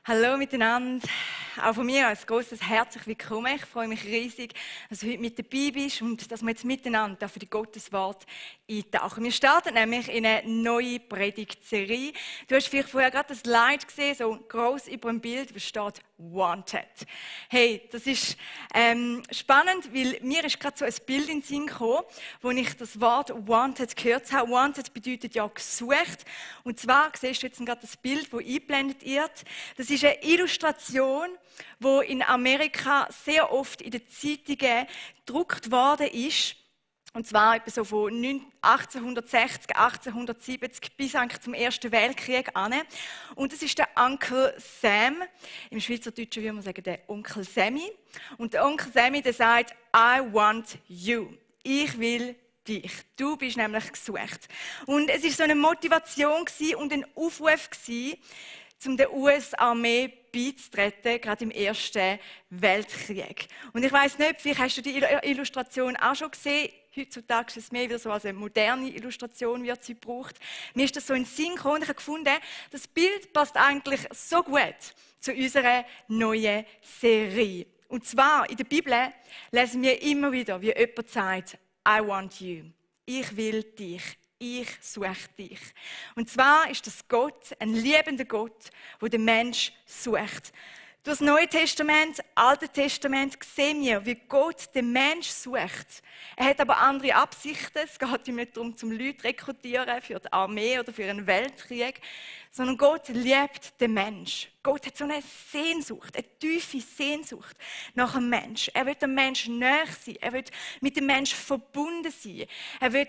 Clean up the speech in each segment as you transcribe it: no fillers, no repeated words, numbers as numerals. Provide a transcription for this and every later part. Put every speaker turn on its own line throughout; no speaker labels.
Hallo miteinander. Auch von mir ein grosses herzlich willkommen. Ich freue mich riesig, dass du heute mit dabei bist und dass wir jetzt miteinander für die Gotteswort eintauchen. Wir starten nämlich in eine neue Predigtserie. Du hast vielleicht vorher gerade das Slide gesehen, so gross über dem Bild, wo steht Wanted. Hey, das ist spannend, weil mir ist gerade so ein Bild in den Sinn gekommen, wo ich das Wort Wanted gehört habe. Wanted bedeutet ja gesucht. Und zwar siehst du jetzt gerade das Bild, das eingeblendet wird. Das ist eine Illustration, wo in Amerika sehr oft in den Zeitungen gedruckt worden ist. Und zwar etwa so von 1860, 1870 bis eigentlich zum Ersten Weltkrieg an. Und das ist der Onkel Sam. Im Schweizerdeutschen würde man sagen, der Onkel Sammy. Und der Onkel Sammy, der sagt, I want you. Ich will dich. Du bist nämlich gesucht. Und es ist so eine Motivation und ein Aufruf um der US-Armee beizutreten, gerade im Ersten Weltkrieg. Und ich weiss nicht, vielleicht hast du die Illustration auch schon gesehen. Heutzutage ist es mehr wieder so als eine moderne Illustration, wird sie gebraucht. Mir ist das so in den Sinn gekommen und ich habe gefunden, das Bild passt eigentlich so gut zu unserer neuen Serie. Und zwar in der Bibel lesen wir immer wieder, wie jemand sagt, I want you. Ich will dich. Ich suche dich. Und zwar ist das Gott, ein liebender Gott, der den Mensch sucht. Durch das Neue Testament, Alte Testament sehen wir, wie Gott den Mensch sucht. Er hat aber andere Absichten. Es geht ihm nicht darum, zum Leute zu rekrutieren für die Armee oder für einen Weltkrieg, sondern Gott liebt den Mensch. Gott hat so eine Sehnsucht, eine tiefe Sehnsucht nach dem Mensch. Er will dem Menschen nahe sein. Er will mit dem Menschen verbunden sein. Er will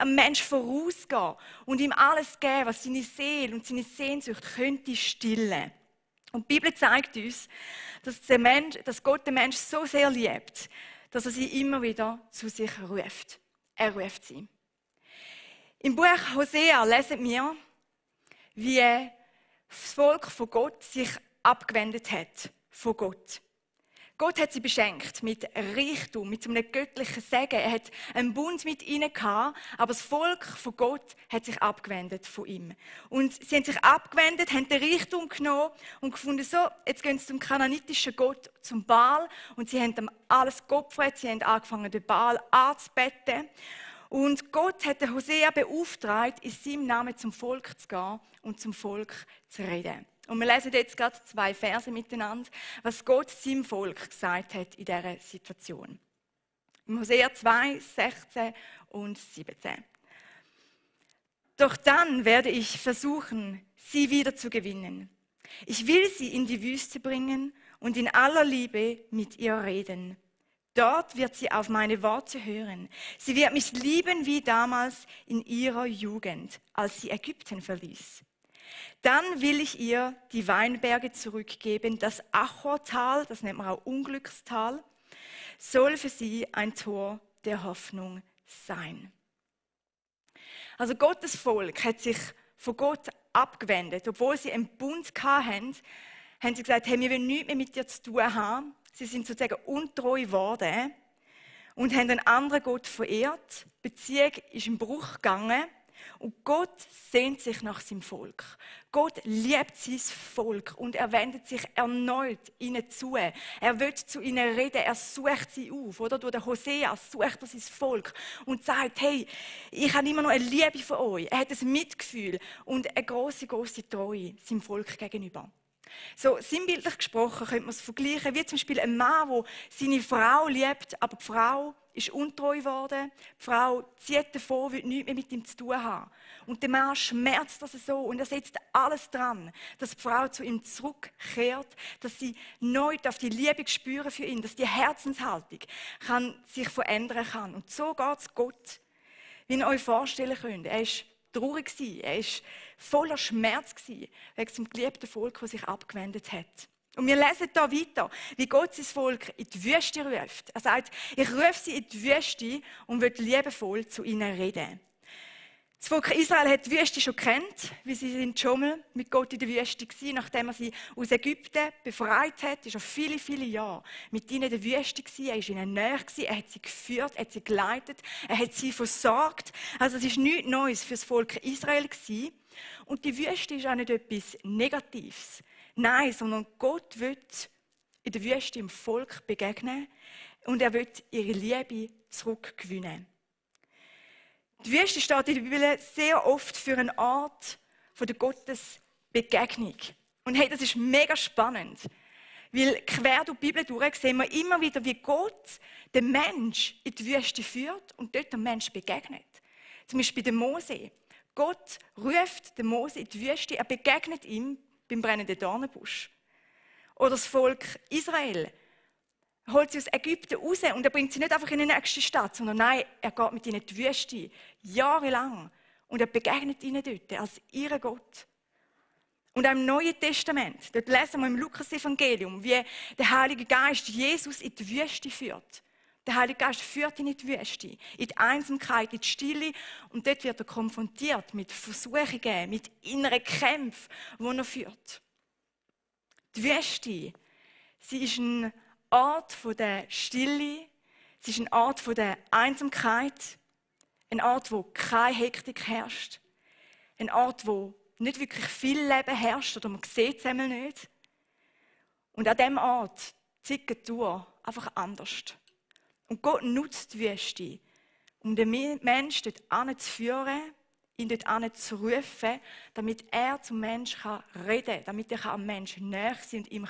einem Menschen vorausgehen und ihm alles geben, was seine Seele und seine Sehnsucht könnte stillen. Und die Bibel zeigt uns, dass Gott den Menschen so sehr liebt, dass er sie immer wieder zu sich ruft. Er ruft sie. Im Buch Hosea lesen wir, wie das Volk von Gott sich abgewendet hat von Gott. Gott hat sie beschenkt mit Reichtum, mit so einem göttlichen Segen. Er hat einen Bund mit ihnen gehabt, aber das Volk von Gott hat sich abgewendet von ihm. Und sie haben sich abgewendet, haben den Reichtum genommen und gefunden, so, jetzt gehen sie zum kananitischen Gott, zum Baal. Und sie haben ihm alles geopfert, sie haben angefangen, den Baal anzubeten. Und Gott hat den Hosea beauftragt, in seinem Namen zum Volk zu gehen und zum Volk zu reden. Und wir lesen jetzt gerade 2 Verse miteinander, was Gott seinem Volk gesagt hat in dieser Situation. Im Hosea 2, 16 und 17. Doch dann werde ich versuchen, sie wieder zu gewinnen. Ich will sie in die Wüste bringen und in aller Liebe mit ihr reden. Dort wird sie auf meine Worte hören. Sie wird mich lieben wie damals in ihrer Jugend, als sie Ägypten verließ. Dann will ich ihr die Weinberge zurückgeben. Das Achortal, das nennt man auch Unglückstal, soll für sie ein Tor der Hoffnung sein. Also Gottes Volk hat sich von Gott abgewendet. Obwohl sie einen Bund hatten, haben sie gesagt, hey, wir wollen nichts mehr mit dir zu tun haben. Sie sind sozusagen untreu geworden und haben einen anderen Gott verehrt. Die Beziehung ist im Bruch gegangen. Und Gott sehnt sich nach seinem Volk. Gott liebt sein Volk und er wendet sich erneut ihnen zu. Er will zu ihnen reden, er sucht sie auf. Oder? Durch den Hosea sucht er sein Volk und sagt, hey, ich habe immer noch eine Liebe für euch. Er hat ein Mitgefühl und eine grosse, grosse Treue seinem Volk gegenüber. So sinnbildlich gesprochen könnte man es vergleichen, wie zum Beispiel ein Mann, der seine Frau liebt, aber die Frau ist untreu geworden. Die Frau zieht davon, will nichts mehr mit ihm zu tun haben. Und der Mann schmerzt das so und er setzt alles dran, dass die Frau zu ihm zurückkehrt, dass sie neu auf die Liebe spüren für ihn, dass die Herzenshaltung sich verändern kann. Und so geht es Gott, wie ihr euch vorstellen könnt. Er ist traurig gewesen, er ist voller Schmerz gewesen, wegen seinem geliebten Volk, das sich abgewendet hat. Und wir lesen hier weiter, wie Gott sein Volk in die Wüste ruft. Er sagt, ich rufe sie in die Wüste und will liebevoll zu ihnen reden. Das Volk Israel hat die Wüste schon gekannt, wie sie sind schon mal mit Gott in der Wüste waren. Nachdem er sie aus Ägypten befreit hat, ist er viele, viele Jahre mit ihnen in der Wüste gewesen. Er war ihnen näher gewesen, er hat sie geführt, er hat sie geleitet, er hat sie versorgt. Also es ist nichts Neues für das Volk Israel gewesen. Und die Wüste ist auch nicht etwas Negatives. Nein, sondern Gott will in der Wüste dem Volk begegnen und er will ihre Liebe zurückgewinnen. Die Wüste steht in der Bibel sehr oft für eine Art von der Gottesbegegnung. Und hey, das ist mega spannend. Weil quer durch die Bibel durch sehen wir immer wieder, wie Gott den Mensch in die Wüste führt und dort dem Mensch begegnet. Zum Beispiel bei Mose. Gott ruft den Mose in die Wüste, er begegnet ihm beim brennenden Dornenbusch. Oder das Volk Israel holt sie aus Ägypten raus und er bringt sie nicht einfach in die nächste Stadt, sondern nein, er geht mit ihnen in die Wüste, jahrelang. Und er begegnet ihnen dort als ihr Gott. Und auch im Neuen Testament, dort lesen wir im Lukas-Evangelium, wie der Heilige Geist Jesus in die Wüste führt. Der Heilige Geist führt ihn in die Wüste, in die Einsamkeit, in die Stille. Und dort wird er konfrontiert mit Versuchungen, mit inneren Kämpfen, die er führt. Die Wüste, sie ist ein Ort der Stille, es ist eine Art der Einsamkeit, ein Ort, wo keine Hektik herrscht, ein Ort, wo nicht wirklich viel Leben herrscht oder man sieht es einmal nicht. Und an diesem Ort zieht die Tour einfach anders. Und Gott nutzt die Wüste, um den Menschen dort hinzuführen, ihn dort hinzurufen, damit er zum Menschen reden kann, damit er am Menschen näher sein und ihm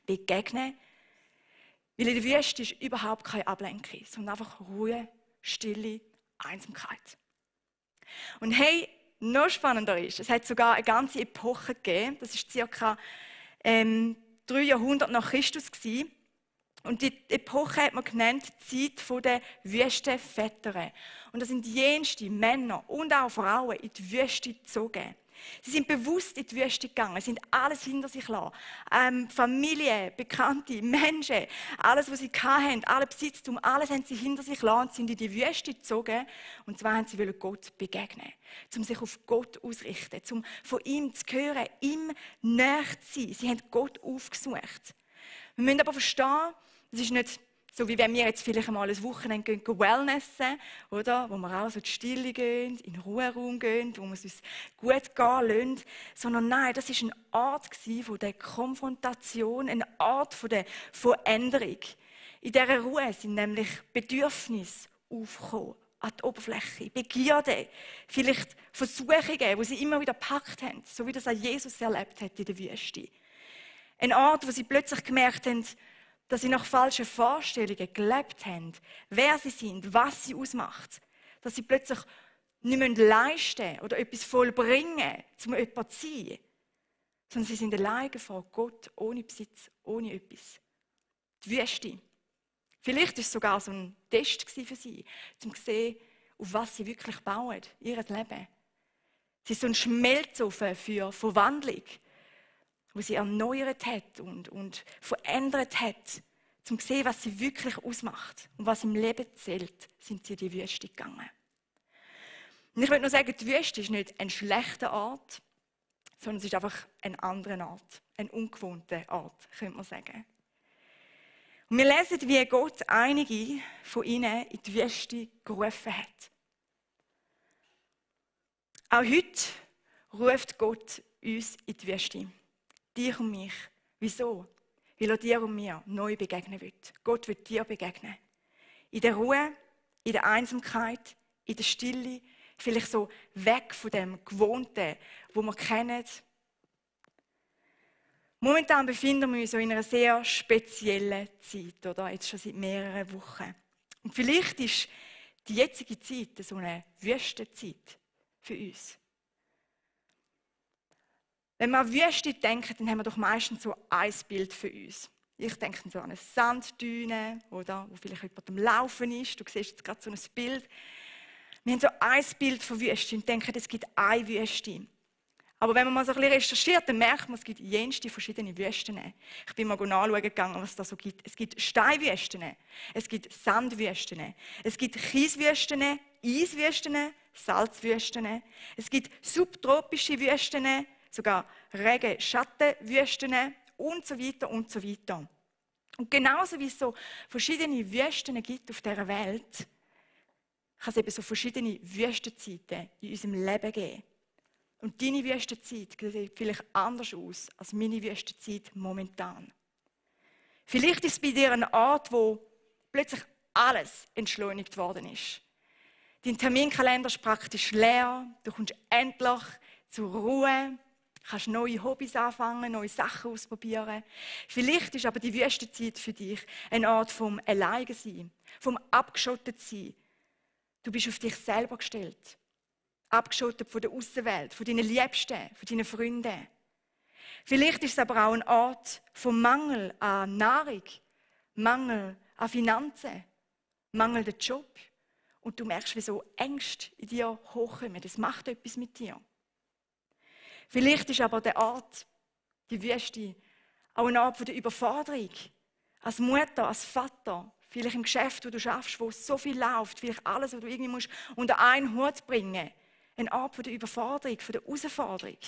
begegnen kann. Weil in der Wüste ist überhaupt keine Ablenkung, sondern einfach Ruhe, Stille, Einsamkeit. Und hey, noch spannender ist, es hat sogar eine ganze Epoche gegeben, das ist ca. 3 Jahrhunderte nach Christus gewesen. Und die Epoche hat man genannt, die Zeit der Wüstenväter. Und das sind jenste Männer und auch Frauen in die Wüste gezogen. Sie sind bewusst in die Wüste gegangen, sind alles hinter sich gelassen. Familie, Bekannte, Menschen, alles, was sie hatten, alle Besitztum, alles haben sie hinter sich gelassen und sind in die Wüste gezogen. Und zwar haben sie Gott begegnen, um sich auf Gott auszurichten, um von ihm zu hören, ihm näher zu sein. Sie haben Gott aufgesucht. Wir müssen aber verstehen, es ist nicht so, wie wenn wir jetzt vielleicht mal ein Wochenende wellnessen, oder? Wo wir auch so in die Stille gehen, in den Ruheraum gehen, wo wir es uns gut gehen lassen. Sondern nein, das war eine Art von der Konfrontation, eine Art von der Veränderung. In dieser Ruhe sind nämlich Bedürfnisse aufgekommen, an die Oberfläche, Begierde, vielleicht Versuchungen, die sie immer wieder gepackt haben, so wie das auch Jesus erlebt hat in der Wüste. Eine Art, wo sie plötzlich gemerkt haben, dass sie nach falschen Vorstellungen gelebt haben, wer sie sind, was sie ausmacht. Dass sie plötzlich nicht leisten müssen oder etwas vollbringen, um jemand zu sein. Sondern sie sind alleine vor Gott, ohne Besitz, ohne etwas. Die Wüste. Vielleicht war es sogar so ein Test für sie, um zu sehen, auf was sie wirklich bauen, ihr Leben. Es ist so ein Schmelzofen für Verwandlung, wo sie erneuert hat und verändert hat, um zu sehen, was sie wirklich ausmacht und was im Leben zählt, sind sie in die Wüste gegangen. Und ich würde nur sagen, die Wüste ist nicht ein schlechter Ort, sondern es ist einfach ein anderer Ort, ein ungewohnter Ort, könnte man sagen. Und wir lesen, wie Gott einige von ihnen in die Wüste gerufen hat. Auch heute ruft Gott uns in die Wüste. Dich und mich. Wieso? Weil er dir und mir neu begegnen will. Gott will dir begegnen. In der Ruhe, in der Einsamkeit, in der Stille, vielleicht so weg von dem Gewohnten, wo wir kennen. Momentan befinden wir uns so in einer sehr speziellen Zeit, oder? Jetzt schon seit mehreren Wochen. Und vielleicht ist die jetzige Zeit so eine Wüstenzeit für uns. Wenn wir an Wüste denken, dann haben wir doch meistens so ein Bild für uns. Ich denke so an eine Sanddüne, oder, wo vielleicht jemand am Laufen ist. Du siehst jetzt gerade so ein Bild. Wir haben so ein Bild von Wüste und denken, es gibt eine Wüste. Aber wenn man mal so ein bisschen recherchiert, dann merkt man, es gibt jenste verschiedene Wüsten. Ich bin mal nachschauen gegangen, was es da so gibt. Es gibt Steinwüsten, es gibt Sandwüsten, es gibt Kieswüsten, Eiswüsten, Salzwüsten. Es gibt subtropische Wüsten, sogar Regen-Schattenwüsten und so weiter und so weiter. Und genauso wie es so verschiedene Wüsten gibt auf dieser Welt, kann es eben so verschiedene Wüstenzeiten in unserem Leben geben. Und deine Wüstenzeit sieht vielleicht anders aus als meine Wüstenzeit momentan. Vielleicht ist es bei dir ein Ort, wo plötzlich alles entschleunigt worden ist. Dein Terminkalender ist praktisch leer, du kommst endlich zur Ruhe, kannst neue Hobbys anfangen, neue Sachen ausprobieren. Vielleicht ist aber die Wüstenzeit für dich ein Ort vom Alleinsein, vom Abgeschottetsein. Du bist auf dich selber gestellt. Abgeschottet von der Aussenwelt, von deinen Liebsten, von deinen Freunden. Vielleicht ist es aber auch ein Ort vom Mangel an Nahrung, Mangel an Finanzen, Mangel an Job. Und du merkst, wie so Ängste in dir hochkommen. Das macht etwas mit dir. Vielleicht ist aber der Ort, die Wüste, auch ein Ort der Überforderung. Als Mutter, als Vater, vielleicht im Geschäft, wo du schaffst, wo so viel läuft, vielleicht alles, was du irgendwie musst, unter einen Hut bringen. Ein Ort der Überforderung, der Herausforderung.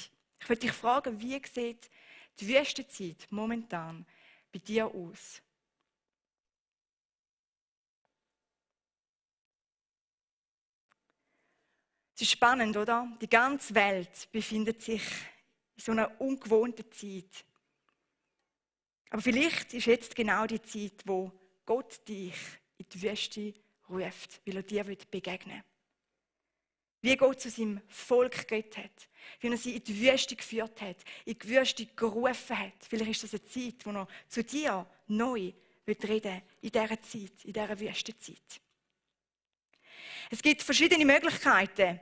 Ich würde dich fragen, wie sieht die Wüstenzeit momentan bei dir aus? Es ist spannend, oder? Die ganze Welt befindet sich in so einer ungewohnten Zeit. Aber vielleicht ist jetzt genau die Zeit, wo Gott dich in die Wüste ruft, weil er dir begegnen will. Wie Gott zu seinem Volk geredet hat, wie er sie in die Wüste geführt hat, in die Wüste gerufen hat. Vielleicht ist das eine Zeit, wo er zu dir neu reden will, in dieser Zeit, in dieser Wüstenzeit. Es gibt verschiedene Möglichkeiten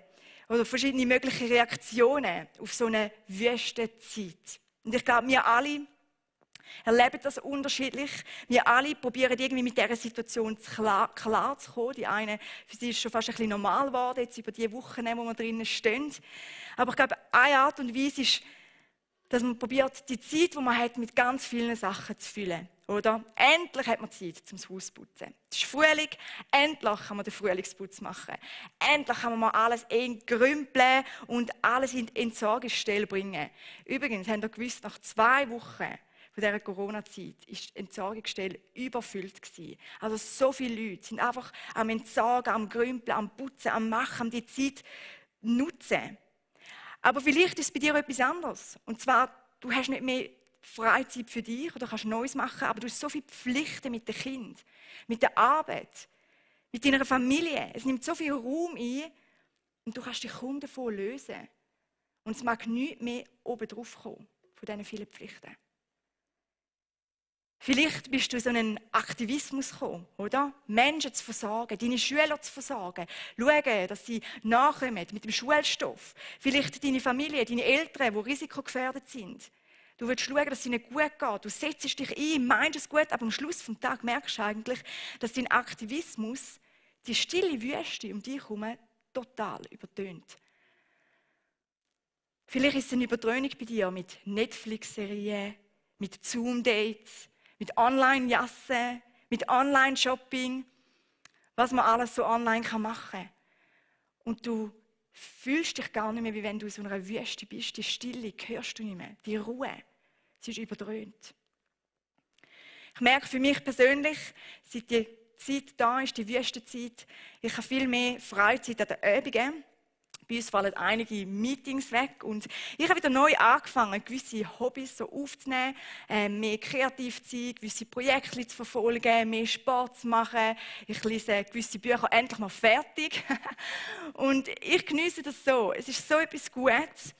oder verschiedene mögliche Reaktionen auf so eine Wüstenzeit. Und ich glaube, wir alle erleben das unterschiedlich. Wir alle probieren irgendwie mit dieser Situation klar zu kommen. Die eine, für sie ist schon fast ein bisschen normal geworden, jetzt über die Wochen, wo wir drinnen stehen. Aber ich glaube, eine Art und Weise ist, dass man probiert, die Zeit, die man hat, mit ganz vielen Sachen zu füllen. Oder? Endlich hat man Zeit zum Haus zu putzen. Es ist Frühling, endlich kann man den Frühlingsputz machen. Endlich kann man mal alles entgrümpeln und alles in die Entsorgungsstelle bringen. Übrigens, habt ihr gewusst, nach 2 Wochen von dieser Corona-Zeit war die Entsorgungsstelle überfüllt gewesen. Also so viele Leute sind einfach am Entsorgen, am Grümpeln, am Putzen, am Machen, die Zeit nutzen. Aber vielleicht ist es bei dir etwas anderes. Und zwar, du hast nicht mehr Freizeit für dich oder kannst Neues machen, aber du hast so viele Pflichten mit dem Kind, mit der Arbeit, mit deiner Familie. Es nimmt so viel Raum ein und du kannst dich kaum davon lösen. Und es mag nichts mehr oben drauf kommen von diesen vielen Pflichten. Vielleicht bist du in so einen Aktivismus gekommen, oder? Menschen zu versorgen, deine Schüler zu versorgen, schauen, dass sie nachkommen mit dem Schulstoff. Vielleicht deine Familie, deine Eltern, die risikogefährdet sind. Du willst schauen, dass es ihnen gut geht. Du setzt dich ein, meinst es gut, aber am Schluss des Tages merkst du eigentlich, dass dein Aktivismus die stille Wüste um dich herum total übertönt. Vielleicht ist es eine Überdröhnung bei dir mit Netflix-Serien, mit Zoom-Dates, mit Online-Jassen, mit Online-Shopping, was man alles so online machen kann. Und du fühlst dich gar nicht mehr, wie wenn du in so einer Wüste bist. Die Stille hörst du nicht mehr, die Ruhe, sie ist überdröhnt. Ich merke für mich persönlich, seit die Zeit da ist, die Wüstenzeit, ich habe viel mehr Freizeit an den Übungen. Bei uns fallen einige Meetings weg und ich habe wieder neu angefangen, gewisse Hobbys so aufzunehmen, mehr kreativ zu sein, gewisse Projekte zu verfolgen, mehr Sport zu machen. Ich lese gewisse Bücher endlich mal fertig und ich genieße das so. Es ist so etwas Gutes,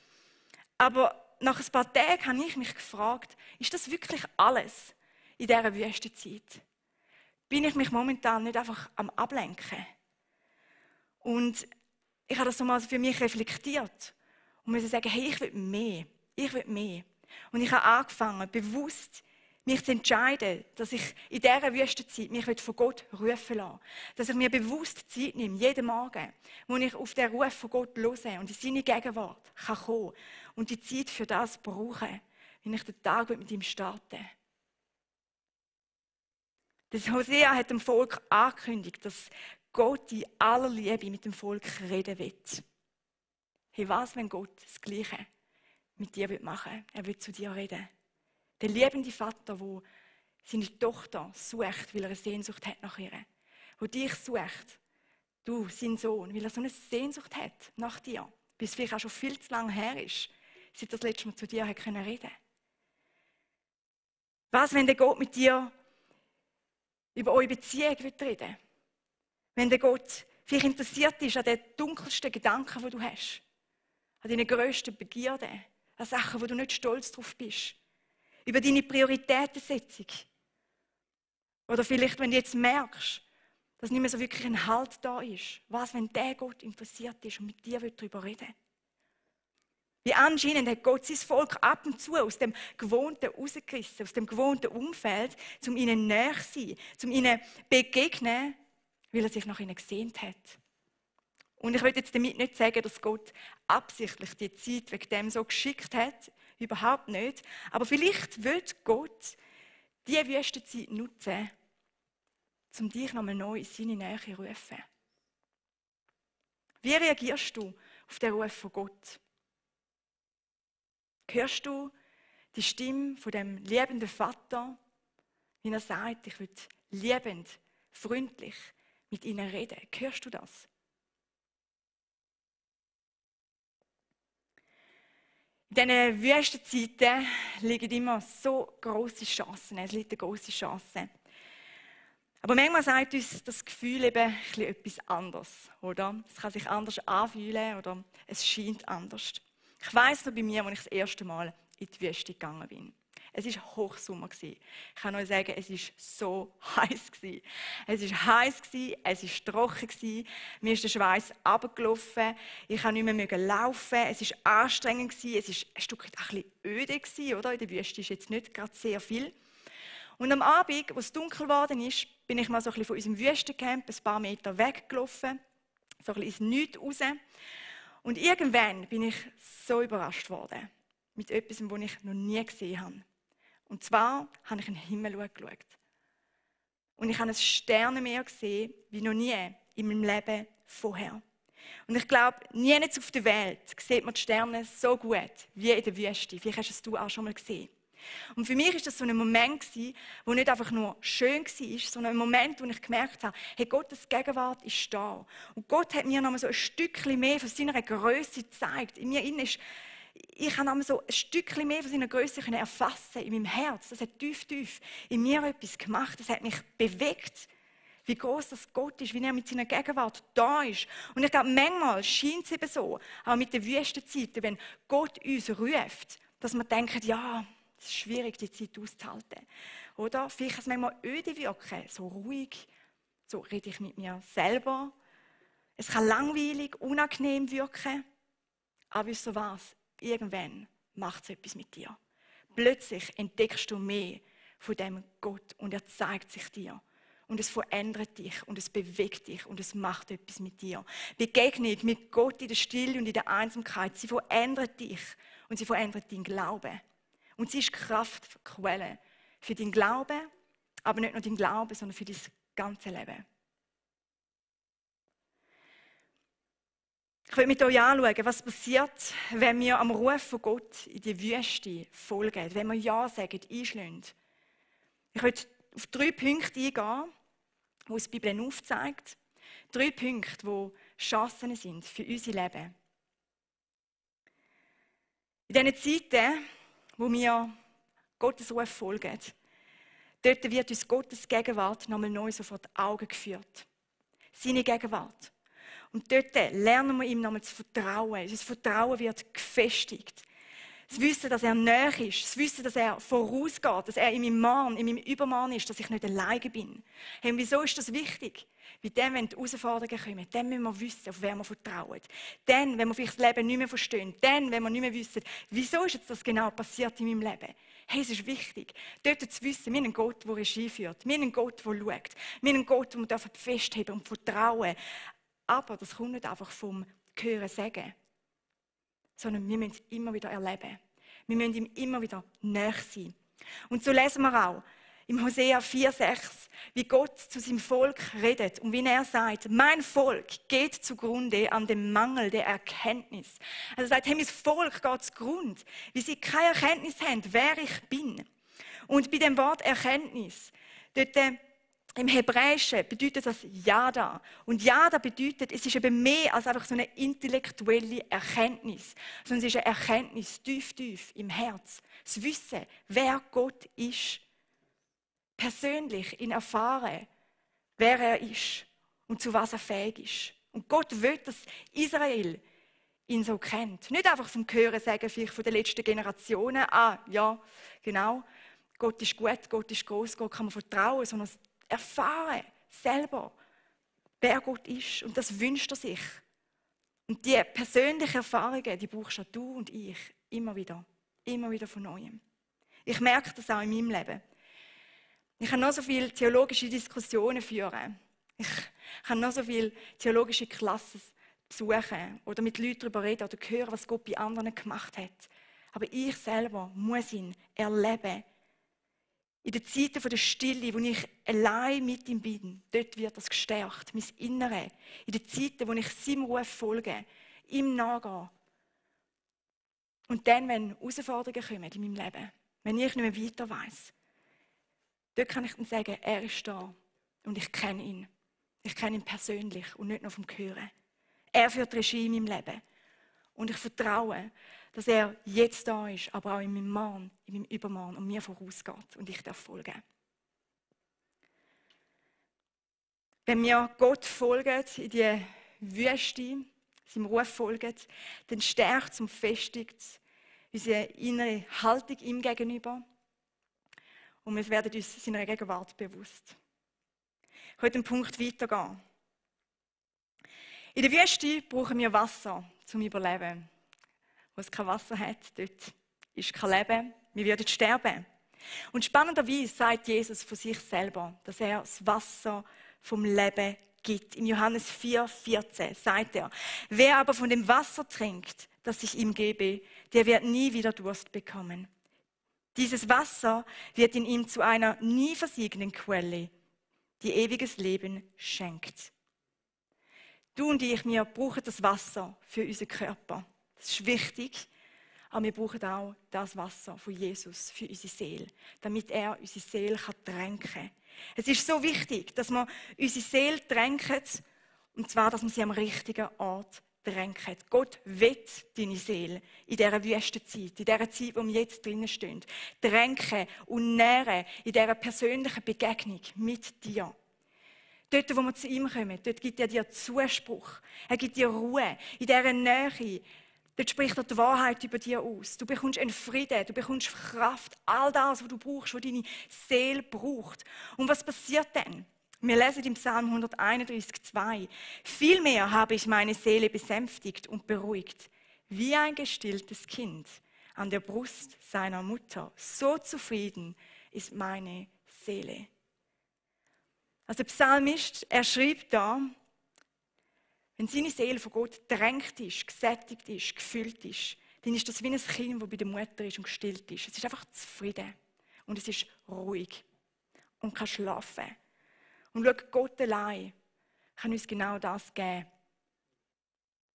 aber nach ein paar Tagen habe ich mich gefragt, ist das wirklich alles in dieser Wüstenzeit? Bin ich mich momentan nicht einfach am Ablenken? Und ich habe das so mal für mich reflektiert und musste sagen, hey, ich will mehr. Ich will mehr. Und ich habe angefangen, bewusst mich zu entscheiden, dass ich in dieser Wüstenzeit mich von Gott rufen lasse. Dass ich mir bewusst Zeit nehme, jeden Morgen, wo ich auf den Ruf von Gott höre und in seine Gegenwart kann kommen und die Zeit für das brauche, wenn ich den Tag mit ihm starte. Das Hosea hat dem Volk angekündigt, dass Gott in aller Liebe mit dem Volk reden will. Hey, was, wenn Gott das Gleiche mit dir machen will? Er will zu dir reden. Der liebende Vater, der seine Tochter sucht, weil er eine Sehnsucht hat nach ihr. Der dich sucht, du, sein Sohn, weil er so eine Sehnsucht hat nach dir. Weil es vielleicht auch schon viel zu lange her ist, seit er das letzte Mal zu dir reden konnte. Was, wenn der Gott mit dir über eure Beziehung reden will? Wenn der Gott vielleicht interessiert ist an den dunkelsten Gedanken, die du hast, an deinen grössten Begierden, an Sachen, wo du nicht stolz drauf bist, über deine Prioritätensetzung. Oder vielleicht, wenn du jetzt merkst, dass nicht mehr so wirklich ein Halt da ist. Was, wenn der Gott interessiert ist und mit dir darüber reden will? Wie anscheinend hat Gott sein Volk ab und zu aus dem Gewohnten rausgerissen, aus dem gewohnten Umfeld, um ihnen näher zu sein, um ihnen zu begegnen, weil er sich nach ihnen gesehnt hat. Und ich will jetzt damit nicht sagen, dass Gott absichtlich die Zeit wegen dem so geschickt hat. Überhaupt nicht. Aber vielleicht will Gott diese Wüstenzeit nutzen, um dich nochmal neu in seine Nähe zu rufen. Wie reagierst du auf den Ruf von Gott? Hörst du die Stimme von dem liebenden Vater, wie er sagt, ich will liebend, freundlich mit ihnen reden? Hörst du das? In diesen Wüstenzeiten liegen immer so grosse Chancen. Es liegt eine grosse Chance. Aber manchmal sagt uns das Gefühl eben etwas anderes, oder? Es kann sich anders anfühlen oder es scheint anders. Ich weiss noch bei mir, als ich das erste Mal in die Wüste gegangen bin. Es war Hochsommer. Ich kann euch sagen, es war so heiß. Es war heiß, es war trocken, mir ist der Schweiß runtergelaufen, ich konnte nicht mehr laufen, es war anstrengend, es war ein Stück weit ein bisschen öde, oder? In der Wüste ist jetzt nicht gerade sehr viel. Und am Abend, als es dunkel geworden ist, bin ich mal so ein bisschen von unserem Wüstencamp ein paar Meter weggelaufen, so ein bisschen ins Nichts raus. Und irgendwann bin ich so überrascht worden mit etwas, was ich noch nie gesehen habe. Und zwar habe ich in den Himmel geschaut. Und ich habe ein Sternenmeer gesehen, wie noch nie in meinem Leben vorher. Und ich glaube, nirgends auf der Welt sieht man die Sterne so gut wie in der Wüste. Vielleicht hast du es auch schon mal gesehen. Und für mich war das so ein Moment, der nicht einfach nur schön war, sondern ein Moment, wo ich gemerkt habe, hey, Gottes Gegenwart ist da. Und Gott hat mir noch so ein Stückchen mehr von seiner Größe gezeigt. In mir innen ist, ich habe noch so ein Stückchen mehr von seiner Größe erfassen in meinem Herz. Das hat tief in mir etwas gemacht. Das hat mich bewegt, wie groß das Gott ist, wie er mit seiner Gegenwart da ist. Und ich glaube, manchmal scheint es eben so, auch mit den Wüstenzeiten, wenn Gott uns ruft, dass wir denken, ja, es ist schwierig, die Zeit auszuhalten. Oder vielleicht kann es manchmal öde wirken, so ruhig, so rede ich mit mir selber. Es kann langweilig, unangenehm wirken. Aber wisst ihr was? Irgendwann macht es etwas mit dir. Plötzlich entdeckst du mehr von dem Gott und er zeigt sich dir. Und es verändert dich und es bewegt dich und es macht etwas mit dir. Begegnung mit Gott in der Stille und in der Einsamkeit, sie verändert dich und sie verändert deinen Glauben. Und sie ist Kraftquelle für deinen Glauben, aber nicht nur deinen Glauben, sondern für dein ganze Leben. Ich will mit euch anschauen, was passiert, wenn wir am Ruf von Gott in die Wüste folgen, wenn wir Ja sagen, einschlagen. Ich will auf 3 Punkte eingehen, die uns die Bibel aufzeigt. 3 Punkte, die Chancen sind für unser Leben. In diesen Zeiten, wo wir Gottes Ruf folgen, dort wird uns Gottes Gegenwart nochmal neu so vor die Augen geführt. Seine Gegenwart. Und dort lernen wir ihm nochmal zu vertrauen. Unser Vertrauen wird gefestigt. Das Wissen, dass er nahe ist, das Wissen, dass er vorausgeht, dass er in meinem Mann, in meinem Übermann ist, dass ich nicht alleine bin. Hey, und wieso ist das wichtig? Weil dann, wenn die Herausforderungen kommen, dann müssen wir wissen, auf wer wir vertrauen. Dann, wenn wir vielleicht das Leben nicht mehr verstehen, dann, wenn wir nicht mehr wissen, wieso ist jetzt das genau passiert in meinem Leben. Hey, es ist wichtig, dort zu wissen, wir haben einen Gott, der Regie führt, wir haben einen Gott, der schaut, wir haben einen Gott, den wir festheben und vertrauen. Aber das kommt nicht einfach vom Hören sagen, sondern wir müssen es immer wieder erleben. Wir müssen ihm immer wieder nahe sein. Und so lesen wir auch im Hosea 4,6, wie Gott zu seinem Volk redet und wie er sagt, mein Volk geht zugrunde an dem Mangel der Erkenntnis. Also er sagt, hey, mein Volk geht zugrunde, weil sie keine Erkenntnis haben, wer ich bin. Und bei dem Wort Erkenntnis, dort im Hebräischen bedeutet das Yada. Und Yada bedeutet, es ist eben mehr als einfach so eine intellektuelle Erkenntnis, sondern es ist eine Erkenntnis tief im Herz. Das Wissen, wer Gott ist. Persönlich ihn erfahren, wer er ist und zu was er fähig ist. Und Gott will, dass Israel ihn so kennt. Nicht einfach vom Hören sagen, vielleicht von den letzten Generationen, ja, genau, Gott ist gut, Gott ist groß, Gott kann man vertrauen, sondern erfahren selber, wer Gott ist. Und das wünscht er sich. Und die persönlichen Erfahrungen, die brauchst auch du und ich immer wieder von Neuem. Ich merke das auch in meinem Leben. Ich kann noch so viele theologische Diskussionen führen. Ich kann noch so viele theologische Klassen besuchen oder mit Leuten darüber reden oder hören, was Gott bei anderen gemacht hat. Aber ich selber muss ihn erleben. In den Zeiten der Stille, wo ich allein mit ihm bin, dort wird das gestärkt, mein Innere. In den Zeiten, wo ich seinem Ruf folge, ihm nachgehe. Und dann, wenn Herausforderungen kommen in meinem Leben, wenn ich nicht mehr weiter weiss, dort kann ich dann sagen, er ist da und ich kenne ihn. Ich kenne ihn persönlich und nicht nur vom Hören. Er führt Regie in meinem Leben. Und ich vertraue, dass er jetzt da ist, aber auch in meinem Morgen, in meinem Übermorgen und mir vorausgeht und ich darf folgen. Wenn wir Gott folgen, in die Wüste, seinem Ruf folgen, dann stärkt es und festigt unsere innere Haltung ihm gegenüber. Und wir werden uns seiner Gegenwart bewusst. Ich möchte den Punkt weitergehen. In der Wüste brauchen wir Wasser zum Überleben. Wo es kein Wasser hat, dort ist kein Leben. Wir würden sterben. Und spannenderweise sagt Jesus von sich selber, dass er das Wasser vom Leben gibt. In Johannes 4,14 sagt er, wer aber von dem Wasser trinkt, das ich ihm gebe, der wird nie wieder Durst bekommen. Dieses Wasser wird in ihm zu einer nie versiegenden Quelle, die ewiges Leben schenkt. Du und ich, wir brauchen das Wasser für unseren Körper. Das ist wichtig, aber wir brauchen auch das Wasser von Jesus für unsere Seele, damit er unsere Seele tränken kann. Es ist so wichtig, dass wir unsere Seele tränken, und zwar, dass wir sie am richtigen Ort tränken. Gott will deine Seele in dieser Wüstenzeit, in dieser Zeit, wo wir jetzt drinnen stehen, tränken und nähren in dieser persönlichen Begegnung mit dir. Dort, wo wir zu ihm kommen, dort gibt er dir Zuspruch. Er gibt dir Ruhe. In dieser Nähe, dort spricht er die Wahrheit über dir aus. Du bekommst einen Frieden, du bekommst Kraft, all das, was du brauchst, was deine Seele braucht. Und was passiert dann? Wir lesen im Psalm 131,2: Vielmehr habe ich meine Seele besänftigt und beruhigt, wie ein gestilltes Kind an der Brust seiner Mutter. So zufrieden ist meine Seele. Also der Psalmist, er schreibt da, wenn seine Seele von Gott drängt ist, gesättigt ist, gefüllt ist, dann ist das wie ein Kind, das bei der Mutter ist und gestillt ist. Es ist einfach zufrieden und es ist ruhig und kann schlafen. Und schau, Gott allein kann uns genau das geben.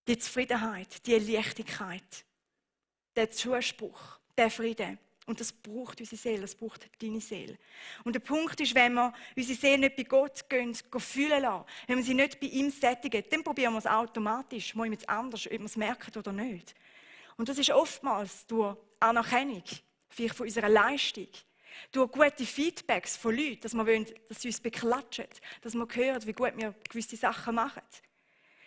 Die Zufriedenheit, die Leichtigkeit, der Zuspruch, der Frieden. Und das braucht unsere Seele, das braucht deine Seele. Und der Punkt ist, wenn wir unsere Seele nicht bei Gott gehen, fühlen lassen, wenn wir sie nicht bei ihm sättigen, dann probieren wir es automatisch, mal jemand anders, ob wir es merken oder nicht. Und das ist oftmals durch Anerkennung, vielleicht von unserer Leistung, durch gute Feedbacks von Leuten, dass wir wollen, dass sie uns beklatschen, dass wir hören, wie gut wir gewisse Sachen machen.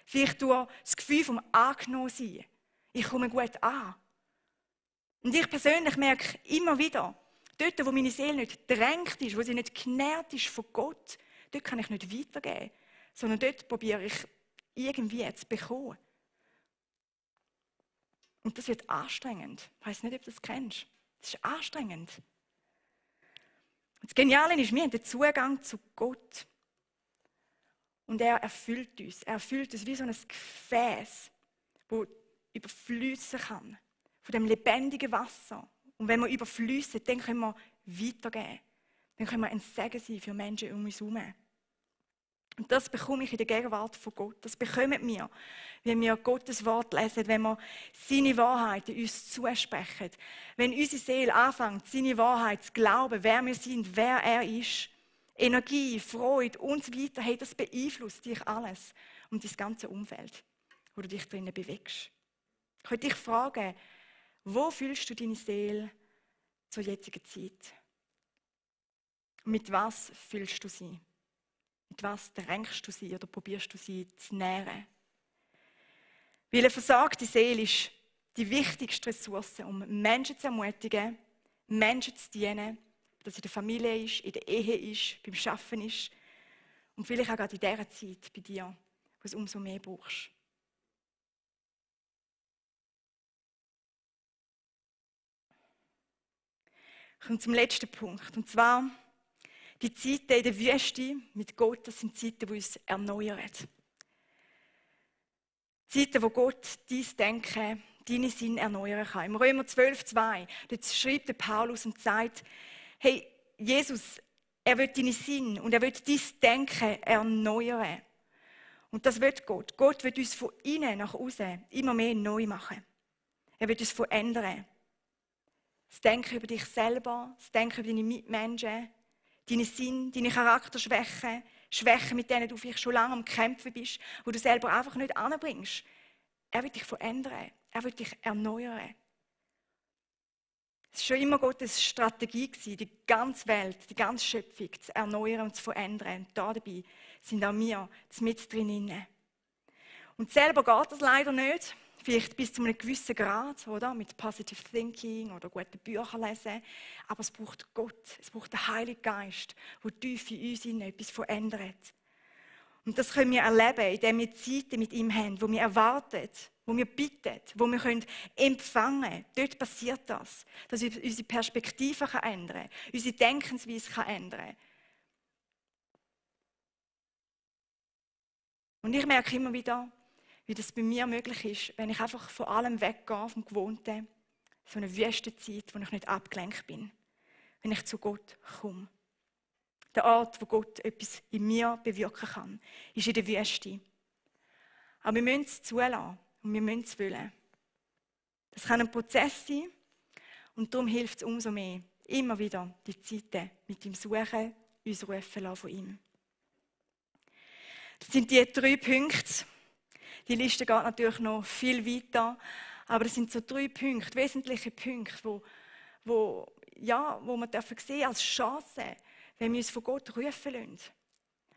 Vielleicht durch das Gefühl vom Angenommensein. Ich komme gut an. Und ich persönlich merke immer wieder, dort, wo meine Seele nicht drängt ist, wo sie nicht genährt ist von Gott, dort kann ich nicht weitergeben, sondern dort probiere ich irgendwie zu bekommen. Und das wird anstrengend. Ich weiss nicht, ob du das kennst. Das ist anstrengend. Und das Geniale ist, wir haben den Zugang zu Gott. Und er erfüllt uns. Er erfüllt uns wie so ein Gefäß, das überfließen kann. Von dem lebendigen Wasser. Und wenn wir überfließen, dann können wir weitergeben. dann können wir ein Segen sein für Menschen um uns herum. Und das bekomme ich in der Gegenwart von Gott. Das bekommen wir, wenn wir Gottes Wort lesen, wenn wir seine Wahrheiten uns zusprechen. Wenn unsere Seele anfängt, seine Wahrheit zu glauben, wer wir sind, wer er ist, Energie, Freude und so weiter, hey, das beeinflusst dich alles und dein ganze Umfeld, wo du dich drinnen bewegst. Ich möchte dich fragen, wo fühlst du deine Seele zur jetzigen Zeit? Mit was fühlst du sie? Mit was drängst du sie oder probierst du sie zu nähren? Weil eine versagte Seele ist die wichtigste Ressource, um Menschen zu ermutigen, Menschen zu dienen, ob das in der Familie ist, in der Ehe ist, beim Arbeiten ist und vielleicht auch gerade in dieser Zeit bei dir, wo es umso mehr brauchst. Ich komme zum letzten Punkt, und zwar die Zeiten in der Wüste mit Gott, das sind Zeiten, die uns erneuern. Zeiten, wo Gott dein Denken, deine Sinne erneuern kann. Im Römer 12,2, dort schreibt der Paulus und sagt, hey, Jesus, er will deine Sinne und er will dein Denken erneuern. Und das will Gott. Gott will uns von innen nach außen immer mehr neu machen. Er will uns verändern. Das Denken über dich selber, das Denken über deine Mitmenschen, deine Sinn, deine Charakterschwächen, Schwächen, mit denen du vielleicht schon lange am Kämpfen bist, wo du selber einfach nicht anbringst. Er will dich verändern. Er will dich erneuern. Es war schon immer Gottes Strategie, die ganze Welt, die ganze Schöpfung zu erneuern und zu verändern. Und dabei sind auch wir mit drin. Und selber geht das leider nicht. Vielleicht bis zu einem gewissen Grad, oder? Mit Positive Thinking oder guten Büchern lesen. Aber es braucht Gott, es braucht den Heiligen Geist, der tief in uns etwas verändert. Und das können wir erleben, indem wir Zeiten mit ihm haben, wo wir erwarten, wo wir bitten, wo wir empfangen können. Dort passiert das, dass unsere Perspektive ändern kann, unsere Denkensweise ändern kann. Und ich merke immer wieder, wie das bei mir möglich ist, wenn ich einfach von allem weggehe, vom Gewohnten, so eine Wüstenzeit, wo ich nicht abgelenkt bin, wenn ich zu Gott komme. Der Ort, wo Gott etwas in mir bewirken kann, ist in der Wüste. Aber wir müssen es zulassen und wir müssen es wollen. Das kann ein Prozess sein und darum hilft es umso mehr, immer wieder die Zeiten mit ihm suchen, uns rufen lassen von ihm. Das sind die 3 Punkte. Die Liste geht natürlich noch viel weiter, aber das sind so 3 Punkte, wesentliche Punkte, wo wir dürfen sehen als Chance, wenn wir uns von Gott rufen lassen.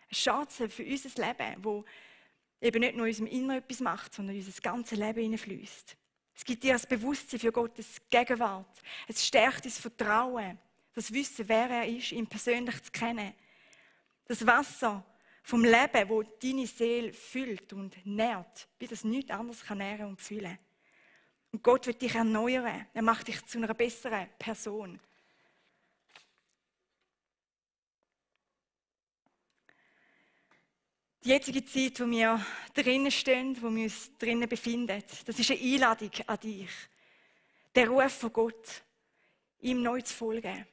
Eine Chance für unser Leben, wo eben nicht nur in unserem Inneren etwas macht, sondern in unser ganzes Leben hineinfließt. Es gibt dir das Bewusstsein für Gottes Gegenwart. Es stärkt das Vertrauen, das Wissen, wer er ist, ihn persönlich zu kennen. Das Wasser vom Leben, wo deine Seele füllt und nährt, wie das nichts anderes kann nähren und füllen. Und Gott wird dich erneuern. Er macht dich zu einer besseren Person. Die jetzige Zeit, wo wir drinnen stehen, wo wir uns drinnen befinden, das ist eine Einladung an dich. Der Ruf von Gott, ihm neu zu folgen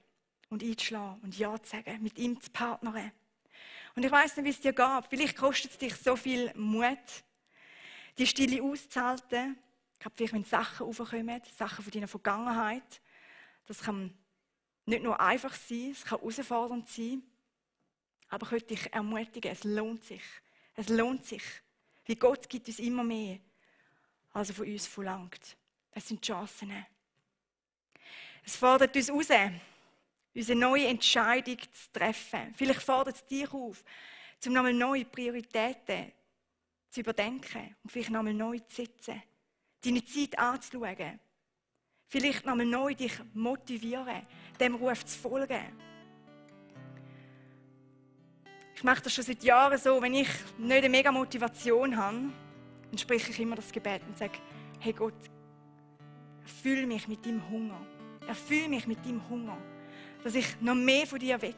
und einzuschlagen und Ja zu sagen, mit ihm zu partnern. Und ich weiss nicht, wie es dir geht. Vielleicht kostet es dich so viel Mut, die Stille auszuhalten. Ich glaube, vielleicht, wenn Sachen aufkommen, Sachen von deiner Vergangenheit. Das kann nicht nur einfach sein, es kann herausfordernd sein. Aber ich möchte dich ermutigen, es lohnt sich. Es lohnt sich. Wie Gott gibt uns immer mehr, als er von uns verlangt. Es sind Chancen. Es fordert uns raus, unsere neue Entscheidung zu treffen. Vielleicht fordert es dich auf, um nochmal neue Prioritäten zu überdenken und vielleicht nochmal neu zu setzen. Deine Zeit anzuschauen. Vielleicht nochmal neu dich motivieren, dem Ruf zu folgen. Ich mache das schon seit Jahren so, wenn ich nicht eine mega Motivation habe, dann spreche ich immer das Gebet und sage, hey Gott, erfülle mich mit deinem Hunger. Erfülle mich mit deinem Hunger, dass ich noch mehr von dir will.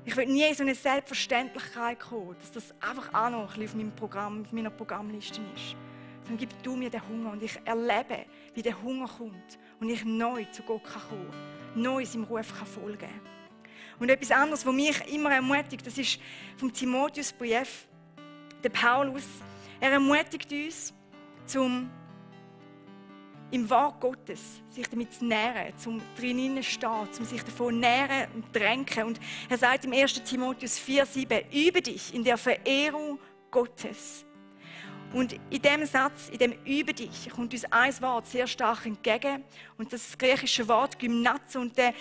Ich will nie in so eine Selbstverständlichkeit kommen, dass das einfach auch noch ein bisschen auf meiner Programmliste ist. Sondern gib du mir den Hunger und ich erlebe, wie der Hunger kommt und ich neu zu Gott kommen kann, neu seinem Ruf folgen kann. Und etwas anderes, was mich immer ermutigt, das ist vom Timotheusbrief, der Paulus. Er ermutigt uns, im Wort Gottes sich damit zu nähren, zum drinnen stehen, zum sich davon nähren und tränken. Und er sagt im 1. Timotheus 4,7: Übe dich in der Verehrung Gottes. Und in diesem Satz, in dem «Übe dich», kommt uns ein Wort sehr stark entgegen. Und das griechische Wort «Gymnazo». Und das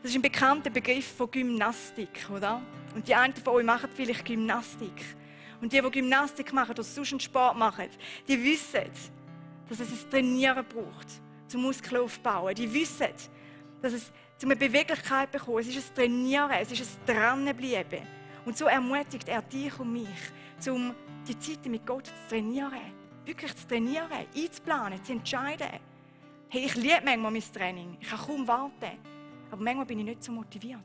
ist ein bekannter Begriff von Gymnastik, oder? Und die einen von euch machen vielleicht Gymnastik. Und die Gymnastik machen oder sonst einen Sport machen, die wissen, dass es ein Trainieren braucht, zum Muskeln aufbauen. Die wissen, dass es zu einer Beweglichkeit bekommt. Es ist ein Trainieren, es ist ein Dranbleiben. Und so ermutigt er dich und mich, um die Zeit mit Gott zu trainieren. Wirklich zu trainieren, einzuplanen, zu entscheiden. Hey, ich liebe manchmal mein Training. Ich kann kaum warten. Aber manchmal bin ich nicht so motiviert.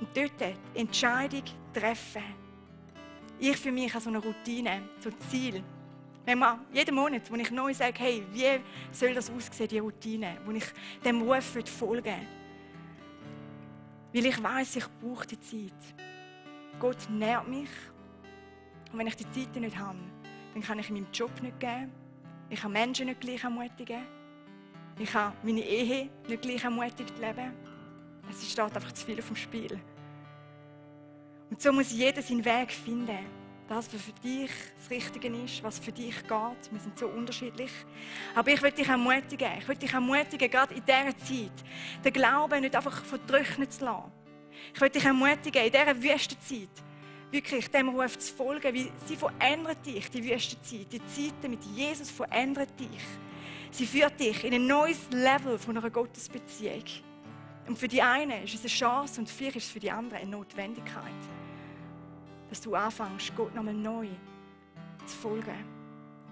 Und dort die Entscheidung treffen. Ich für mich habe so eine Routine, so ein Ziel. Manchmal, jeden Monat, wo ich neu sage, hey, wie soll das aussehen, die Routine, wo ich dem Ruf folgen will. Weil ich weiss, ich brauche die Zeit. Gott nährt mich. Und wenn ich die Zeit nicht habe, dann kann ich meinen Job nicht geben. Ich kann Menschen nicht gleich ermutigen. Ich kann meine Ehe nicht gleich ermutigt leben. Es steht einfach zu viel auf dem Spiel. Und so muss jeder seinen Weg finden. Das, was für dich das Richtige ist, was für dich geht. Wir sind so unterschiedlich. Aber ich will dich ermutigen. Ich will dich ermutigen, gerade in dieser Zeit, den Glauben nicht einfach vertrocknen zu lassen. Ich will dich ermutigen, in dieser Wüstenzeit wirklich dem Ruf zu folgen, weil sie verändert dich, die Wüstenzeit. Die Zeiten mit Jesus verändert dich. Sie führt dich in ein neues Level von einer Gottesbeziehung. Und für die einen ist es eine Chance und vielleicht ist es für die anderen eine Notwendigkeit. Dass du anfängst, Gott nochmal neu zu folgen,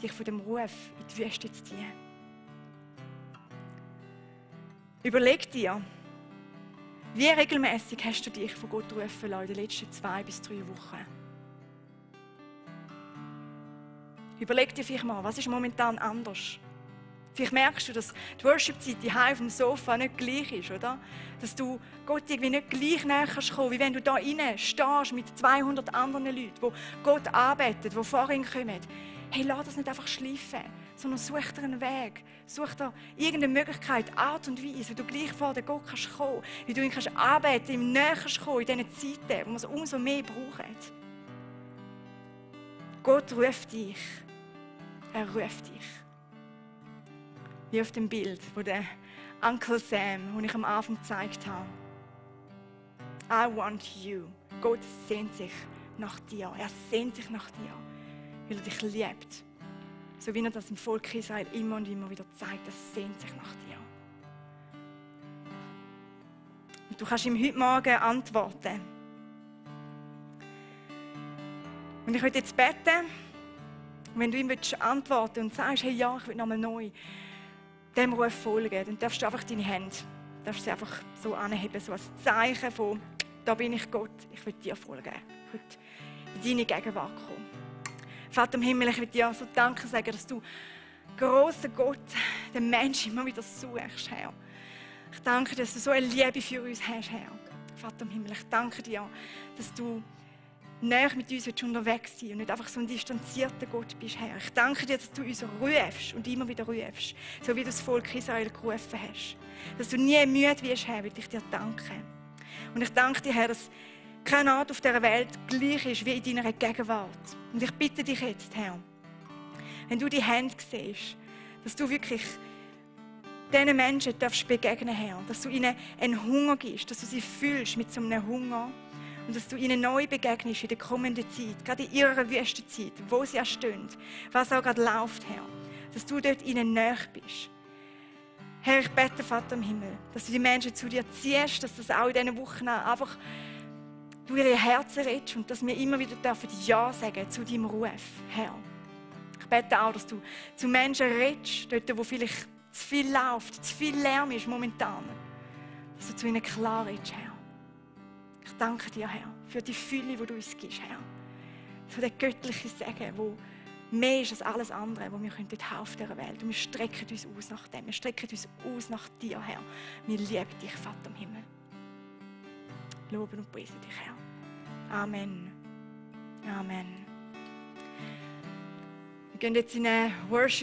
dich von dem Ruf in die Wüste zu ziehen. Überleg dir, wie regelmäßig hast du dich von Gott rufen lassen in den letzten 2 bis 3 Wochen? Überleg dir vielleicht mal, was ist momentan anders? Vielleicht merkst du, dass die Worship-Zeit hier auf dem Sofa nicht gleich ist, oder? Dass du Gott irgendwie nicht gleich näher kannst kommen, wie wenn du da rein stehst mit 200 anderen Leuten, die Gott arbeiten, die vor ihn kommen. Hey, lass das nicht einfach schleifen, sondern such dir einen Weg. Such dir irgendeine Möglichkeit, Art und Weise, wie du gleich vor den Gott kannst kommen, wie du ihn kannst arbeiten, ihm näher kannst kommen in diesen Zeiten, wo wir es umso mehr brauchen. Gott ruft dich. Er ruft dich. Wie auf dem Bild, wo der Uncle Sam, den ich am Anfang gezeigt habe. I want you. Gott sehnt sich nach dir. Er sehnt sich nach dir, weil er dich liebt. So wie er das im Volk Israel immer und immer wieder zeigt, er sehnt sich nach dir. Und du kannst ihm heute Morgen antworten. Und ich möchte jetzt beten. Und wenn du ihm antworten und sagst, hey, ja, ich will nochmal neu dem Ruf folgen, dann darfst du einfach deine Hände, darfst sie einfach so anheben, so als Zeichen von, da bin ich Gott, ich will dir folgen. Ich will in deine Gegenwart kommen. Vater im Himmel, ich will dir so Danke sagen, dass du, grosser Gott, den Menschen immer wieder suchst, Herr. Ich danke dir, dass du so eine Liebe für uns hast, Herr. Vater im Himmel, ich danke dir, dass du näher mit uns unterwegs sein und nicht einfach so ein distanzierter Gott bist, Herr. Ich danke dir, dass du uns rufst und immer wieder rufst, so wie du das Volk Israel gerufen hast. Dass du nie müde wirst, Herr, will ich dir danken. Und ich danke dir, Herr, dass keine Art auf dieser Welt gleich ist wie in deiner Gegenwart. Und ich bitte dich jetzt, Herr, wenn du die Hände siehst, dass du wirklich diesen Menschen darfst begegnen, Herr. Dass du ihnen einen Hunger gibst, dass du sie fühlst mit so einem Hunger. Und dass du ihnen neu begegnest in der kommenden Zeit, gerade in ihrer Wüstenzeit, wo sie stehen, was auch gerade läuft, Herr. Dass du dort ihnen näher bist. Herr, ich bete, Vater im Himmel, dass du die Menschen zu dir ziehst, dass das auch in diesen Wochen einfach du ihre Herzen redest und dass wir immer wieder dürfen Ja sagen zu deinem Ruf, Herr. Ich bete auch, dass du zu Menschen redest, dort, wo vielleicht zu viel läuft, zu viel Lärm ist momentan. Dass du zu ihnen klar redest, Herr. Ich danke dir, Herr, für die Fülle, die du uns gibst, Herr. Für den göttlichen Segen, der mehr ist als alles andere, was wir dort haben auf dieser Welt. Und wir strecken uns aus nach dem. Wir strecken uns aus nach dir, Herr. Wir lieben dich, Vater im Himmel. loben und preisen dich, Herr. Amen. Amen. Wir gehen jetzt in eine Worship